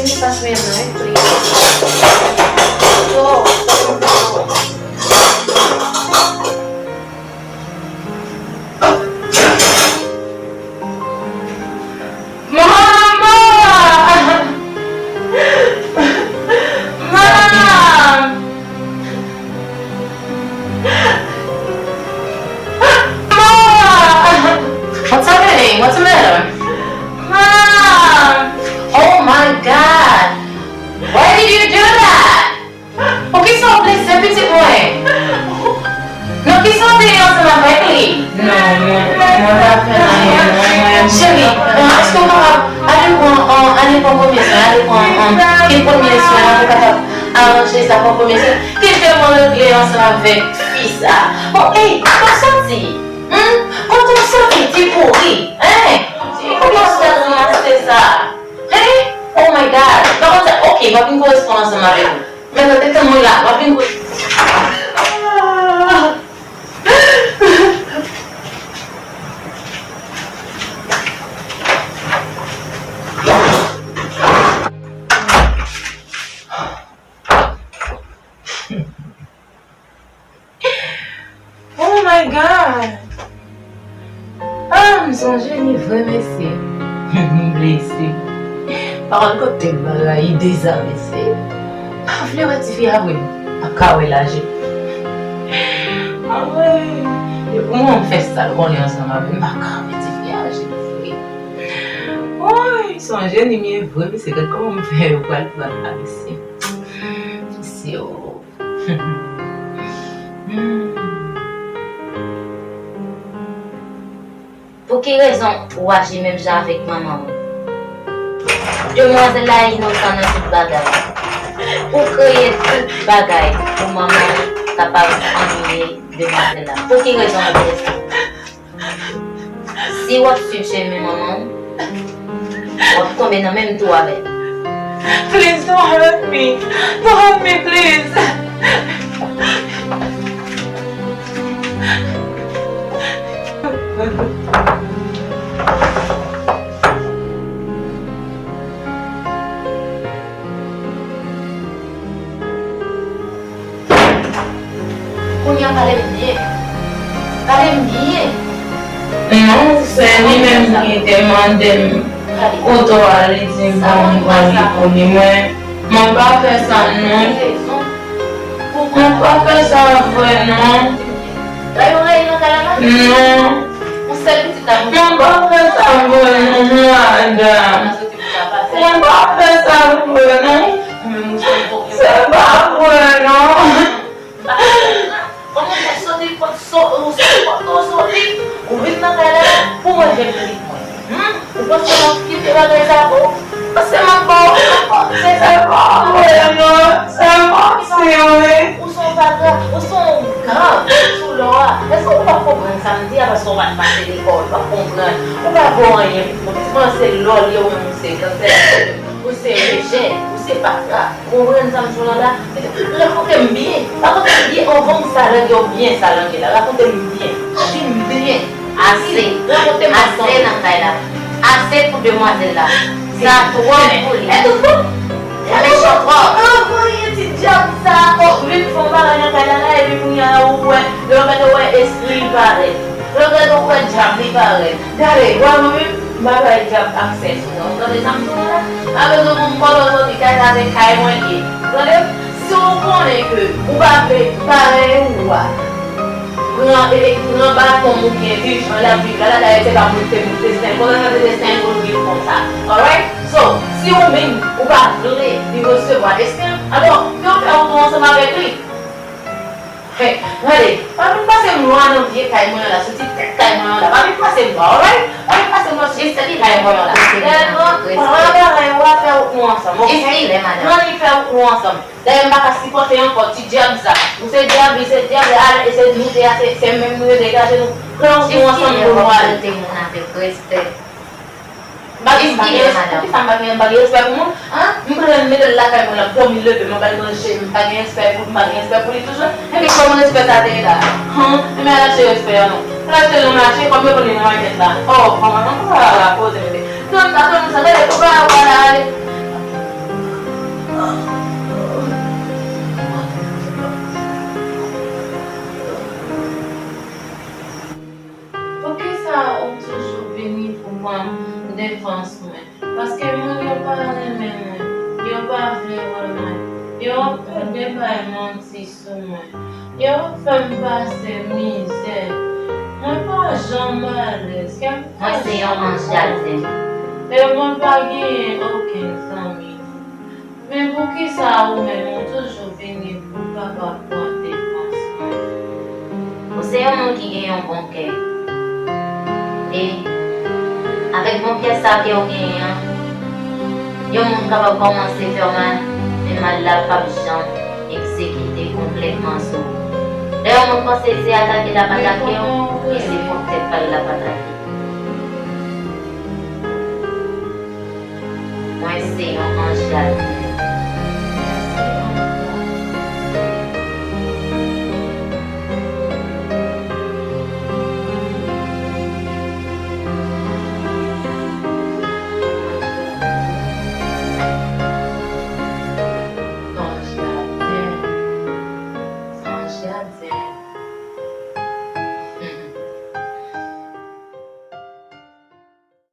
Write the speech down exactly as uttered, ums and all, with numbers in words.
Pass me a knife, please. Oh, oh, oh. Mama! Mama! Mama! What's happening? What's the matter? Mom! Oh my God! Why did you do that? Poukisa w blese pitit mwen? Non, kisa w te ye ansanm avèk li? Non, mwen, mwen pa fè anyen, non, mwen. Cheri, èske w kapab ale pran, ale pran premye swen, ale pran kit premye swen an pou kapab aranje sa, pran premye swen? Kit fè mwen regle ansanm avèk fi sa. Bon, ey, kote w soti? Hmm? Kote w soti? Ti pouri, hein? Kote w soti? Ranmase sa. Hein? Oh my God. Pa konn sa. Ok, m ap vin koresponn ansanm avèk ou. Men tande, tann mwen la, m ap vin koresponn. Oh my God! Ah, m sonje ni vrè mesye. M blese. Pa konn kote m rayi deza mesye. Pa vle wè tifi a vre. Pa ka wè laje. Anmwey, depi mwen m fè sa l konnen ansanm avè m, m pa ka wè tifi a aji vre. Woy, sonje ni mye vre mesye, gad kòman m fè yo pral pran la mesye. Mesye o. Hmm. Pou ki rezon ou aji menm jan avèk manman w? Demwazèl la inosan nan tout bagay. Ou kreye tout bagay pou manman w kapab annuye demwazèl la. Pou ki rezon ou fè sa? Si w ap swiv chemen manman w, w ap tonbe nan menm twou avè l. Please don't hurt me. Don't hurt me, please. Kounye a pale m byen. Pale m byen. Non, se li menm ki te mande m kote w a, li di m pou m pran li pou li. Mwen, mwen pa fè sa, non. Mwen pa fè sa vre, non. Non. Mwen pa fè sa vre, non, madanm. Mwen pa fè sa vre, non. Se pa vre, non. Kòman w soti, kot so-, ou soti, kot ou soti, ou vin nan kay la pou manje pitit mwen? Hmm? Ou panse m ap kite bagay sa pou ou? Panse m ap ba w, se, se pa vre, non. Se manti, wi. Ou se yon vagra, ou se yon gang sou lò a. Èske ou p ap konprann sa m di a? Paske ou pa t pase lekòl, ou p ap konprann. Ou pa vo anyen, pitit mwen. Pitit mwen se lò l ye, ou menm ou se gangstè. Ou se rejè, ou se patra. Ou konprann sa m di w la la? Rakonte m byen. Rakonte m byen anvan m salangye w byen salangye la. Rakonte m byen. Di m byen. Ase. Rakonte m ase nan kay la. Ase pou demwazèl la. Sa twòp pou li. E tout bon? Li mechan twòp. Anvoye ti dyab sa. Oh, vin fè yon bagay nan kay la la, epi kounye a ou wè, lè w gade w wè espri li parèt. Lè w gade w wè dyab li parèt. Gade, w wè mwen menm, m pa bay dyab aksè sou mwen. Ou tande sa m di w la? Pa bezwen pou m kote w soti, kay sa se kay mwen l ye. Ou tande? Si w konnen ke ou pa vle parèy ou a pran, e, e, pran baton m oubyen viv jan l ap viv la, la, dayè se pa pou l te moute desten l konsa, sa se desten l pou l viv konsa. Alright? So, si ou menm, ou pa vle li resevwa desten l, alò, yo fè w tou ansanm avèk li. Hey, gade, pa vin pase m lwa nan vye kay mwen an la, sou ti tèt kay mwen an la. Pa vin pase m lwa, alright? Pa vin pase m lwa sou ti tèt kay mwen an la. Gade, pran bagay ou a, fè wout nou ansanm, oke? Pran li, fè wout nou ansanm. Dayè, m pa ka sipòte ankò ti dyab sa. Ou se dyab, li se dyab, e se nou de a, se, se menm nou ye, degaje nou. Pran wout nou ansanm pou nou ale. Moun avèk respè. M pa gen, m pa gen respè. Poukisa m pa gen, m pa gen respè pou moun? An? M pran l, m mete l lakay mwen, l ap dòmi, leve, m ap ba l manje, m pa gen respè pou, m pa gen respè pou li toujou? Enben, kòman respè sa te ye la? An? Enben, al achte respè an non. Al achte l nan mache, kòm yo vann li nan makèt la. Oh, kòman, kòman sa va la, koze mete. Tann sa, tann sa, gade, kòman sa va la, ale. pran defans mwen. Paske moun yo pa renmen mwen, yo pa vle wè mwen, yo ap pede bay manti sou mwen, yo ap fè m pase mizè. Mwen pa janm alèz, kè m pa Mwen se yon janm anj kontan. Gadyen. E mwen pa genyen okenn zanmi. Men poukisa ou menm ou toujou vini pou w kapab pran defans mwen? Ou se yon moun ki gen yon bon kè. E avèk bon kè sa ke w genyen an, yon moun kapab kòmanse fè w mal, men mal la p ap janm egzekite konplètman sou ou. Lè yon moun panse se atake l ap atake w, e se pwòp tèt pa l l ap atake. Mwen se yon anj gadyen.